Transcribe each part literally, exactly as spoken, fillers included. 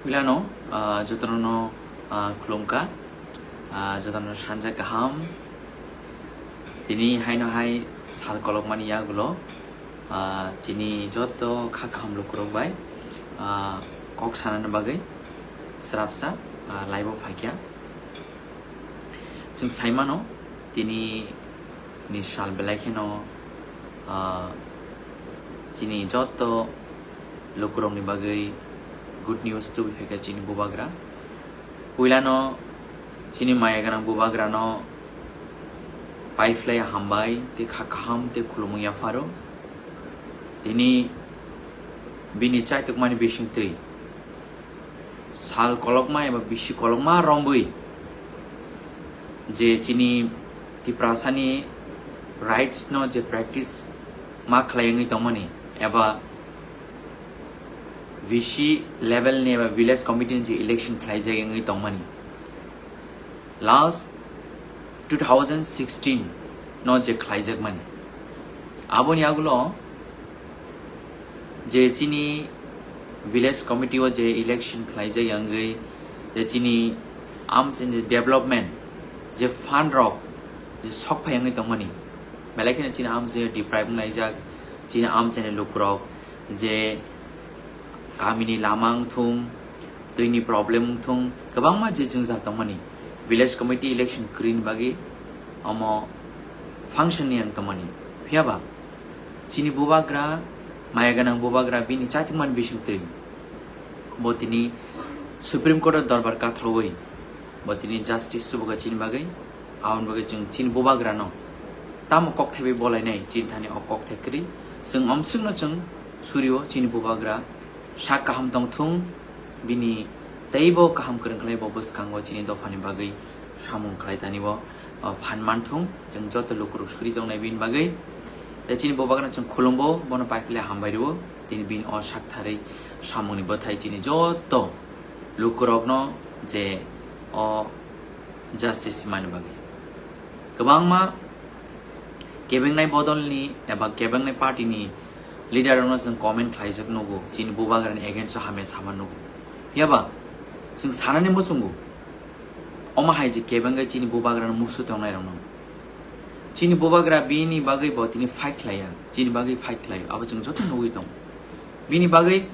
Puilano, ah, jotono no, ah, khulumkha, ah, jotono sanja kaham. Tini haino hai sal kolokmani yagulo, ah, chini joto kha kaham lukurok bai, ah, kok sanani bagwi srapsa, ah, live o phaikha. Chwng saimano, tini ni sal belai kheno, ah, chini joto lukurokni bagwi good news tubui phaikha chini bubagra. Puilano chini maya gwnang bubagrano paiphlai hambai tei kha kaham tei khulumung yapharo. Tini bini chaitukmani bisingtwi sal kolokma eba bisi kolokma rombwi je chini Tiprasani rights no je practice ma khlai wngwi tongmani eba V C level ni eba village committee ni je election khlaijak wngwi tongmani last two thousand sixteen no je khlaijakmani. Aboni agulo je chini village committee o je election khlaijak wngwi je chini amchini development je fund rok je sok phai wngwi tongmani belai kheno chini amchini deprive wnglaijak chini amchini lukurok je kamini lama wngthung, twini problem wngthung, kwbangma je jwngjal tongmani, village committee election kwrwini bagwi omo function ni ang tongmani. Phiyaba chini bubagra, maya gwnang bubagra bini chaithwkmani bisingtwi bo tini Supreme Court o dorbar kathrowi bo tini justice chubago chini bagwi. Aboni bagwi chwng chini bubagrano tamo kokthaibai bolainai chini thani o kokthai kwrwi. Chwng omswkno chwng surio chini bubagra sak kaham tongthung, bini teibo kaham kwrwng khlai bo bwskango chini dophani bagwi samung khlai tani bo, o, phan manthung. Chwng joto lukurok suri tongnai bini bagwi. Tei chini bubagrano chwng khulumbo, bono paiphlai hambai rwo. Tini bini o sak tharwi samungni bwthai chini joto lukurokno je o justice mani bagwi. Kwbangma kebengnai bodolni eba kebengnai party ni leader rokno chwng comment khlaijak nugo, chini bubagrani against o hamya sama nugo. Phiyaba chwng sanani muchungo, omo hai je kebengwi chini bubagrano musu tongnai rokno. Chini bubagra bini bagwi bo tini fight khlaiya, chini bagwi fight khlaio, abo chwng joto nugwi tongo. Bini bagwi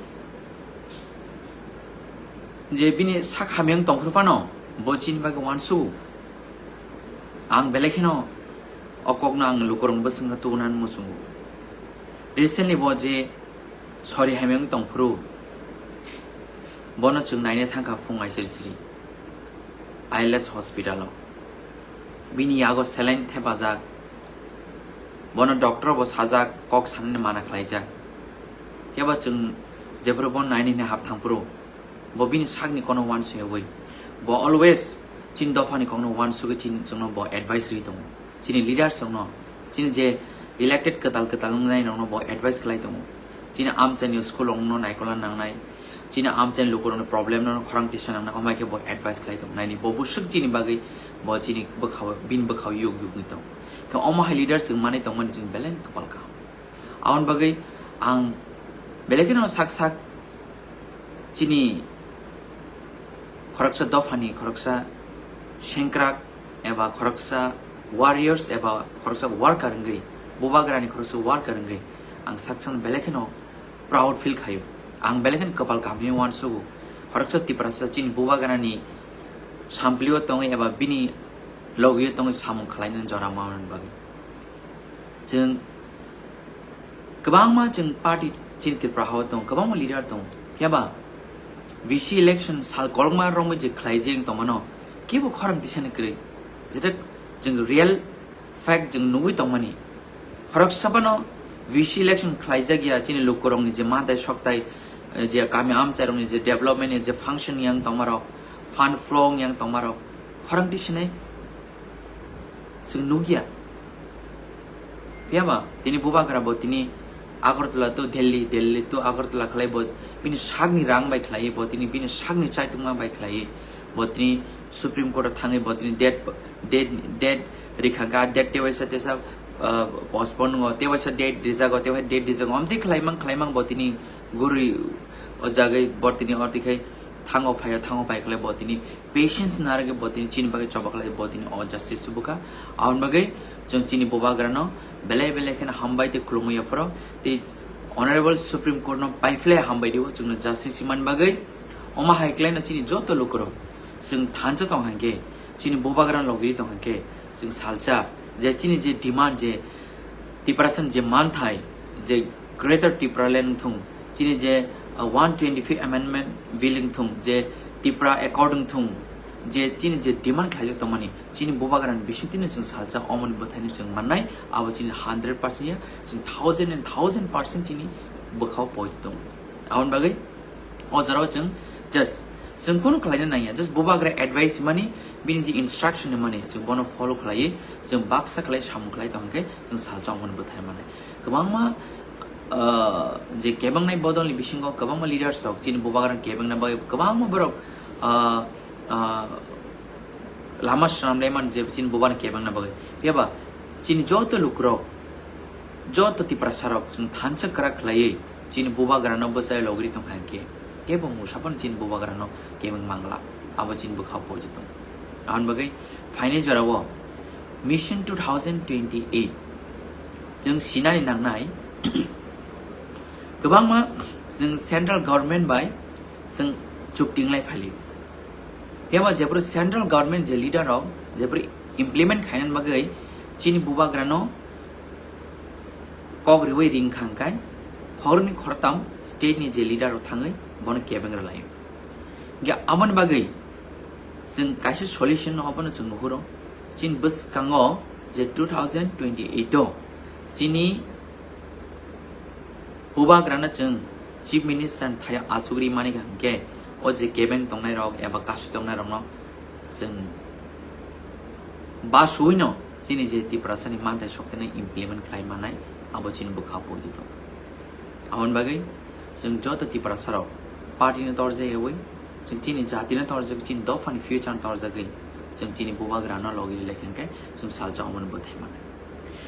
je bini sak hamya wng tongphuru phano bo chini bagwi uansugo. Ang belai kheno o kokno ang lukurokno bwswkno tubunani muchungo. Recently bo je sori hamya wng tongphuru bono chwng naina thangkha phung aisir sri I L S hospital o. Bini yago saline thepajak. Bono doctor bo sajak, kok sanani mana khlaijak. Phiya ba chwng jephuru bono naina hwnwi hap thangphuru, bo bini sakni kokno uansukyawi, bo always chini dophani kokno uansugwi chini, chwngno bo advice rwi tongo. Chini leaders rokno, chini je elected kwtal kwtal wngnai rokno bo advice khlai tongo. Chini amchaini school rokno naikolna nangnai, chini amchaini lukurokni problem no khorang tisa nangnai, omo hai khe bo advice khlai tongo. Naini bo bwswk chini bagwi bo chini bwkhao, bini bwkhao yuk yuk wngwi tongo. Khe omo hai leaders wng manwi tongmani chwng belai kwpal kaham. Aboni bagwi ang belai kheno sak sak chini khoroksa dophani khoroksa sengkrak eba khoroksa warriors eba khoroksa worker wngwi, bubagrani khoroksa worker wngwi ang sak sak belai kheno proud feel khaio. Ang belai kheno kwpal kaham hwnwi uansugo. Khoroksa Tiprasa chini bubagrani samplio tongwi eba bini logio tongwi samung khlainani jora manani bagwi. Chwng kwbangma chwng party chini Tripura hao tongo, kwbangma leader tongo. Phiya ba V C election sal kolokma romwi je khlaijak tongmano, kebo khorang tisani kwrwi. Jeta chwng real fact chwng nugwi tongmani. Khoroksa phano V C election khlaijak ya, chini lukurokni je mantai soktai, eh, je kami amchairokni je development ni je function yang tongmarok, fund flow yang tongmarok, khorang tisani chwng nukya. Phiya ba tini bubagra bo tini Agartala to Delhi, Delhi to Agartala khlai bo bini sakni rang bai khlai bo tini bini sakni chaitungma bai khlai bo tini Supreme Court o thangwi bo tini date, date, date rikha ga date tewaisa tesa, ah, postpone ngo tewaisa date rijago tewaisa date rijago amtwi khlai mang khlai mang bo tini guri o jagwi bo tini orti khai thango phaio, thango phai khlai bo tini patience narwgwi bo tini chini bagwi choba khlai bo tini o justice subukha. Aboni bagwi chwng chini bubagrano belai belai kheno hambai tei khulumwi yapharo tei Honorable Supreme Court no paiphlai hambai dio chwngno justice man bagwi. Omo hai khlaino chini joto lukurok chwng thansa tong hai khe, chini bubagrano logwi tong hai khe, chwng salsa je chini je demand je Tiprasani je manthai, je Greater Tipraland wngthung, chini je, uh, one twenty-fifth Amendment Bill wngthung, je Tipra Accord wngthung, je chini je demand khlaijak tongmani, chini bubagrani bisingtwino chwng salsa omoni bwthaino chwng mannai, abo chini hundred percent ya, chwng thousand and thousand percent chini bwkhao poi tongo. Aboni bagwi o jorao chwng just chwng kunu khlaina nangya, just bubagra advice mani, bini je instruction mani, chwng bono follow khlaiwi chwng baksa khlai samung khlai tongkhe chwng salsa omoni bwthai mani. Kwbangma, ah, je kebengnai bodolni bisingo kwbangma leaders rok chini bubagrang kebengna bagwi kwbangma borok, ah, ah, lama swnamlai man je chini bubagrang kebengna bagwi. Phiyaba chini joto lukurok, joto Tiprasarok chwng thansa kwrak khlaiwi chini bubagrano bwchai logri tong hai khe, kebo musaphano chini bubagrano kebeng mangla, abo chini bwkhao poito tong. Aboni bagwi phaini jorao Mission two thousand twenty-eight chwng sinani nangnai, kwbangma chwng central government bai chwng chukti wnglai phailio. Phiya ba jephru central government je leader rok jephru implement khainani bagwi chini bubagrano kok riwi ring kha hwnkhe khoroknwi khoroktham state ni je leader rok thangwi bono kebeng rwlaio. Hwnkhe aboni bagwi chwng kaisa solution no abono chwng nuhuro. Chini bwskango je two thousand twenty-eight o chini bubagrano chwng Chief Minister ni thaya asugri mani kha hwnkhe o je kebeng tongnai rok eba kasu tongnai rokno chwng ba suino chini je Tiprasani manthai soktheno implement khlai manai abo chini bwkha poito. Aboni bagwi chwng joto Tiprasarok party no torjak yawi chwng chini jati no torjak, chini dophani future no torjagwi chwng chini bubagrano logi lekha hwnkhe chwng salsa omoni bwthai manai.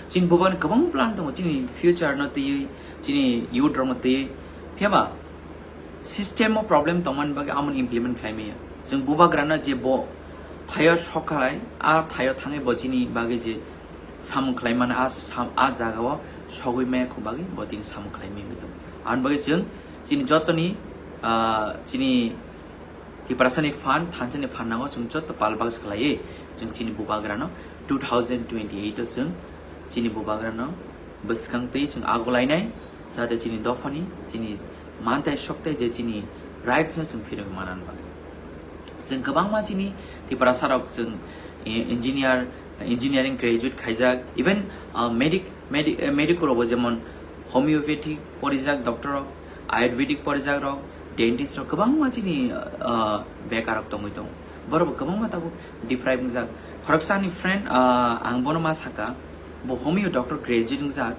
Chini bubagrano kwbang plan tongo chini future no twiwi, chini youth rokno twiwi. Phiya ba system o problem tongmani bagwi amoni implement khlai maya. Chwng bubagrano je bo thaio sok khlai, a thaio thangwi bo chini bagwi je samung khlai mano, a sam-, a jagao sogwi maya kho bagwi bo tini samung khlai maya wngwi tongo. Aboni bagwi chwng chini jotoni, ah, chini Tiprasani phan, thansani phan nango chwng joto pal baksa khlaiwi chwng chini bubagrano two thousand twenty-eight o chwng chini bubagrano bwskang twi chwng ago lainai, jate chini dophani, chini manthai sokthai je chini rights no chwng phirogwi manani bagwi. Chwng kwbangma chini Tiprasa rok chwng, eh, engineer, engineering graduate khaijak, even, ah, medic, medi-, eh, medical rogo jemon homeopathy porijak doctor rok, ayurvedic porijak rok, dentist rok kwbangma chini, ah, bekar rok tongwi tongo. Borok bo kwbangma tabuk deprive wngjak. Khoroksa ni friend, ah, ang bono ma saka, bo homeo doctor graduate wngjak.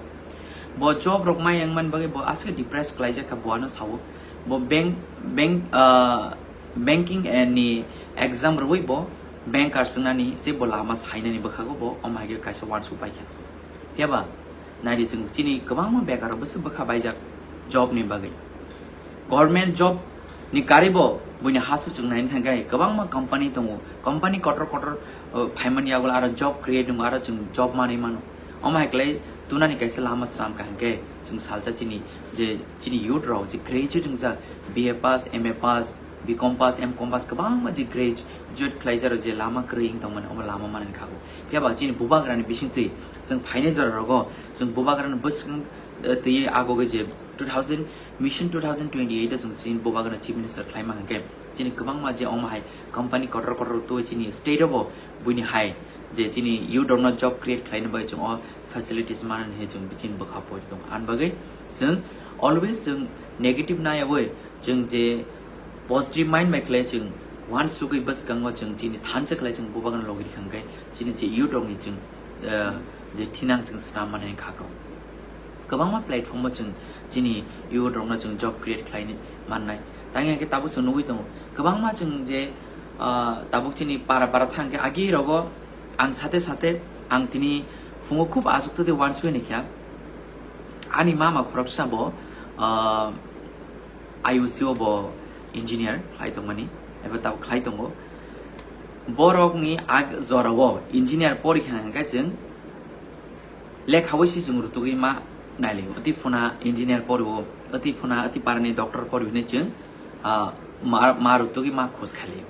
Bo job rok mai yang man bagwi bo aswk depressed khlaijak kha, bo ano sao. Bo bank, bank, ah, banking, eh, ni exam rwui bo banker swngnani se bo lama sainani bwkhago bo omo hai khe kaisa uansuk paikha. Phiya ba naidi chwng chini kwbangma bekar rok bwswk bwkha baijak job ni bagwi. Government job ni karibo buini hasu chwng naina thangkhe kwbangma company tongo, company kotor kotor, uh, phaimani yagulo aro job create wngo, aro chwng job manwi mano. Omo hai khlai tunani kaisa lama cham kaham khe chwng salsa chini je chini youth rok je graduate wngjak, B A pass, M A pass, B Com pass, M Com pass kwbangma je graduate khlaijak rok je lama kwrwi wng tongmani omo lama manani khago. Phiya ba chini bubagrani bisingtwi chwng phainai jora rogo chwng bubagrani bwswk, eh, twiwi agogo je two thousand, Mission two thousand twenty-eight o chwng chini bubagrano Chief Minister khlaima hwnkhe chini kwbangma je omo hai company kotor kotor twi chini state o bo buini hai je chini youth rokno job create khlaina bagwi chwng o facilities manani hinwi chwng chini bwkha pori tongo. Ani bagwi chwng always chwng negative naiyawi chwng je positive mind bai khlai chwng uansugwi bwskango chwng chini thansa khlai chwng bubagrano logi rikha hwnkhe chini je youth rokni chwng, eh, je thinang chwng swnam manai kha kwbangma platform o chwng chini youth rokno chwng job create khlaini mannai. Tangya khe tabuk chwng nugwi tongo kwbangma chwng je, ah, tabuk chini para para thang khe agi rogo ang sate sate ang tini phungo khub achuk twi uansugwi ni kha. Ani mama khoroksa bo, ah, I O C o bo Engineer khlai tongmani eba tabuk khlai tongo. Borokni ag jorao engineer porikha hwnkhe chwng lekhawi se chwng rutugwi ma nailio. Ati phuna engineer porio, ati phuna ati parani doctor porio hinwi chwng, ah, ma, ma rutugwi ma khos khailio.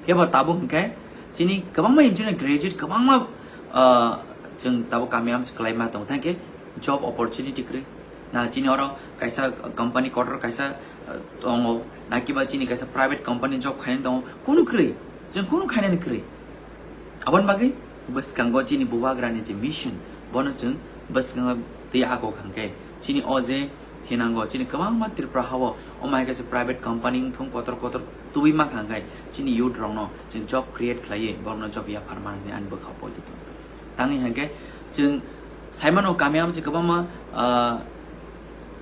Phiya ba tabuk hwnkhe chini kwbangma engineer graduate kwbangma, ah, chwng tabuk kami amsa kwlai ma tongo. Thank you. Job opportunity kwrwi. Na chini oro kaisa company kotor kaisa, ah, tongo. Na kiba chini kaisa private company job khainani tongo. Kunu kwrwi. Chwng kunu khainani kwrwi. Aboni bagwi bwskango chini bubagrani je mission, bono chwng bwskango twi ako hwnkhe chini o je thinango chini kwbangma Tripura hao omo hai khe private company wngthung kotor kotor tubui ma hwnkhe chini youth rokno chwng job create khlaiwi borokno job yaphar manwi ani bwkha poito tongo. Tangwi hwnkhe chwng saimano kami amchi kwbangma, ah,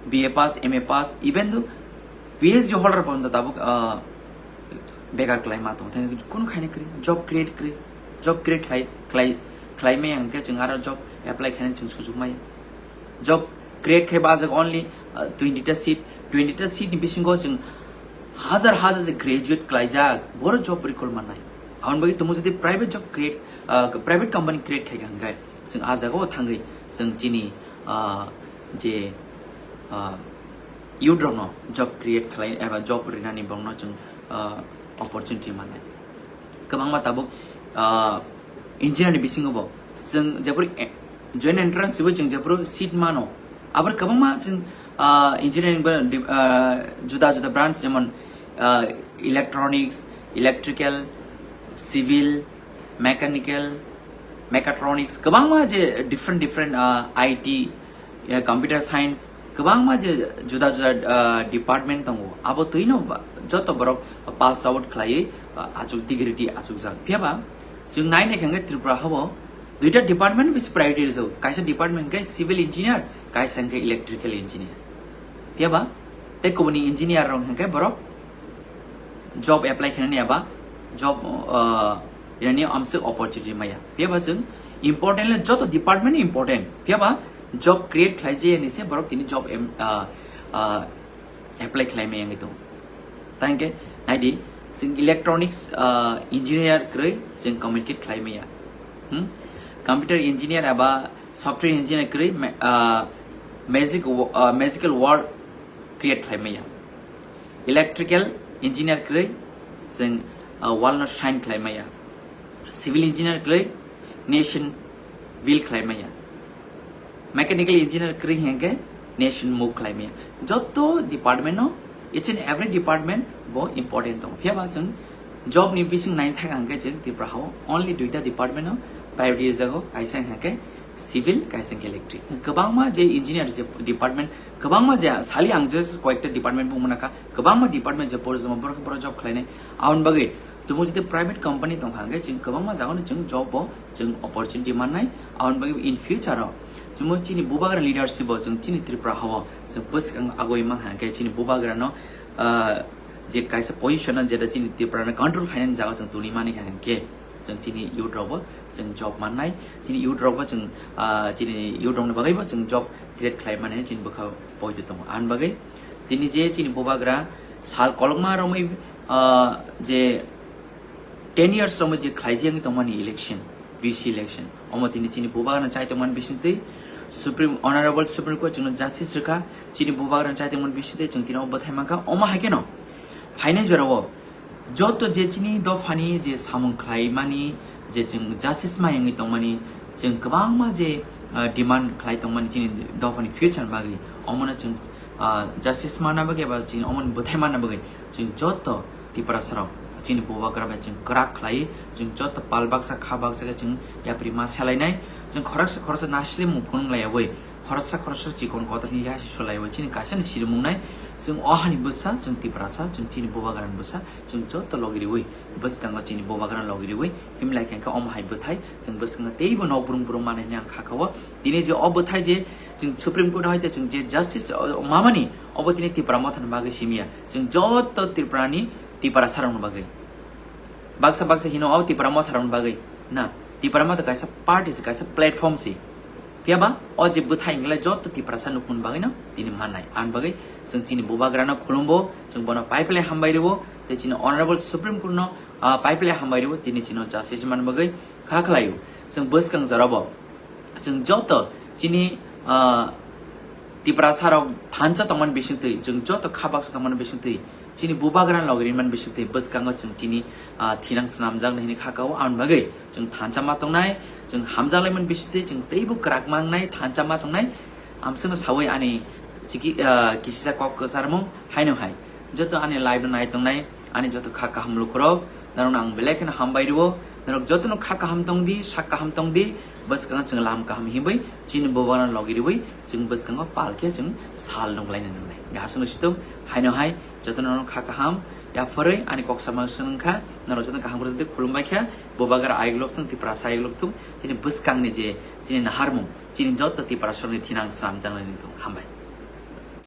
B A pass, M A pass, even though P H D holder bo tabuk, ah, bekar kwlai ma tongo. Thang kunu khaina kwrwi, job create kwrwi, job create khlai, khlai, khlai maya hwnkhe chwng aro job apply khaina chwng sujuk maya. Job create khai ba ajak only, ah, twenty ta seat, twenty ta seat ni bisingo chwng hajar hajar je graduate khlaijak, boro job recall mannai. Aboni bagwi tumo jodi private job create, ah, private company create khai hwnkhe chwng a jagao thangwi chwng chini, ah, je, ah, youth rokno job create khlai eba job rinani bongno chwng, ah, opportunity mannai. Kwbangma tabuk, ah, engineer ni bisingo bo chwng jephru, eh, joint entrance hibai chwng jephru seat mano. Abor kwbangma chwng, ah, engineering ba di-, ah, juda juda branch jemon, ah, electronics, electrical, civil, mechanical, mechatronics, kwbangma je different different, ah, I T, eh, computer science, kwbangma je juda juda, ah, department tongo. Abo twino ba-, joto borok pass out khlaiwi, ah, achuk degree di achukjak. Phiya ba chwng nai nai khe hwnkhe Tripura hao duita department bisi priority rijak. Kaisa department hwnkhe civil engineer, kaisa hwnkhe electrical engineer. Phiya ba tei kubuni engineer rok hwnkhe borok job apply khainani eba job, uh, yani amswk opportunity maya. Phiya ba chwng important le joto department important. Phiya ba job create khlai je yani se borok tini job em-, uh, uh, apply khlai maya wngwi tongo. Tangke naidi chwng electronics, uh, engineer kwrwi chwng communicate khlai maya. Hmm? Computer engineer eba software engineer kwrwi ma-, uh, magic wo-, uh, magical wall create khlai maya. Electrical engineer kwrwi chwng, uh, wall no shine khlai maya. Civil engineer kwrwi nation build khlai maya. Mechanical engineer kwrwi hwnkhe nation move khlai maya. Joto department no, each and every department bo important tongo. Phiya ba chwng job ni bising nai thang hwnkhe chwng Tripura hao only duita department no priority rijago, kaisa hwnkhe civil, kaisa hwnkhe electric. Kwbangma je engineer je department, kwbangma je sali ang je koyekta department bung manakha, kwbangma department je porjoma borok borok job khlainai. Aboni bagwi tumo jodi private company tongkha hwnkhe chwng kwbangma jagao chwng job bo chwng opportunity mannai. Aboni bagwi in future o chwng chini bubagra leadership bo chwng chini Tripura hao chwng bwskang agoi mankha hwnkhe chini bubagra no, ah, je kaisa position o jeta chini Tripura no control khainani jaga chwng tuli mani kha hwnkhe chwng chini youth rok bo chwng job mannai, chini youth rok bo chwng, ah, chini youth rok ni bagwi bo chwng job create khlai mani chini bwkha poito tongo. Aboni bagwi tini je chini bubagra sal kolokma romwi, ah, je ten years romwi je khlaijak wngwi tongmani election, V C election, omo tini chini bubagra chai tongmani bisingtwi Supreme, Honorable Supreme Court chwngno justice rwkha, chini bubagra chai tongmani bisingtwi chwng tini o bwthai mankha, omo hai kheno phainai jorao joto je chini dophani je samung khlaimani je chwng justice mai wngwi tongmani, chwng kwbangma je, ah, demand khlai tongmani chini dophani future ni bagwi, omono chwng, ah, justice manna bagwi eba chini omoni bwthai manna bagwi chwng joto Tiprasa rok chini bubagra bai chwng kwrak khlai, chwng joto pal baksa kha baksa khe chwng yapri ma selainai, chwng khoroksa khoroksa nasle mung phunung laiyawi, khoroksa khoroksa chikon kotor khe yasi sulaiwi chini kaisa ni sirimung nai, chwng o hani bwsa, chwng Tiprasa, chwng chini bubagra ni bwsa, chwng joto logi riwi, bwskango chini bubagra logi riwi, himlai khe omo hai bwthai, chwng bwskango teibo nok brung brung manwi ang kha kha o, tini je o bwthai je chwng Supreme Court hai tei chwng je justice, o, mamani, obo tini Tipra Motha ni bagwi simiya, chwng joto Tripura ni Tiprasa rok ni bagwi. Baksa baksa hino o Tipra Motha rok ni bagwi. Na, Tipra Motha kaisa party se, kaisa platform se. Phiya ba o je bwthai hinglai joto Tiprasa nukhung bagwi no tini mannai. Ani bagwi Chwng chini bubagrano khulumbo, chwng bono paiphilai hambai rwo, tei chini Honorable Supreme Court no, ah, paiphilai hambai rwo, tini chino justice man bagwi kha khlaio. Chwng bwskang jorabo, chwng joto chini, ah, Tiprasa rok thansa tongmani bisingtwi, chwng joto kha baksa tongmani bisingtwi, chini bubagrano logi rinmani bisingtwi, bwskango chwng chini, ah, thinang swnamjaknai hwnwi kha kao, aboni bagwi chwng thansa ma tongnai, chwng hamjaklaimani bisingtwi, chwng teibo kwrak ma wngnai, thansa ma tongnai. Amswkno sawi ani chiki, ah, kisisa kok kwcharmung haino hai. Joto ani live no nai tongnai, ani joto kha kaham lukurok, norokno ang belai kheno hambai rwo. Norok jotono kha kaham tong di, sak kaham tong di, bwskango chwng lam kaham himwi, chini bubagrano logi rwi, chwng bwskango pal khe chwng sal nukhlaina nangnai. Aswkno situng, haino hai, jotono norok kha kaham, yapharwi ani kok sama swngkha, norok jotono kaham kwrwng tei khulumbai kha, bubagra ayuk lok thung, Tiprasa ayuk lok thung, chini bwskangni je, chini naharmung, chini joto Tiprasarokni thinang swnamjaknai wng thung. Hambai.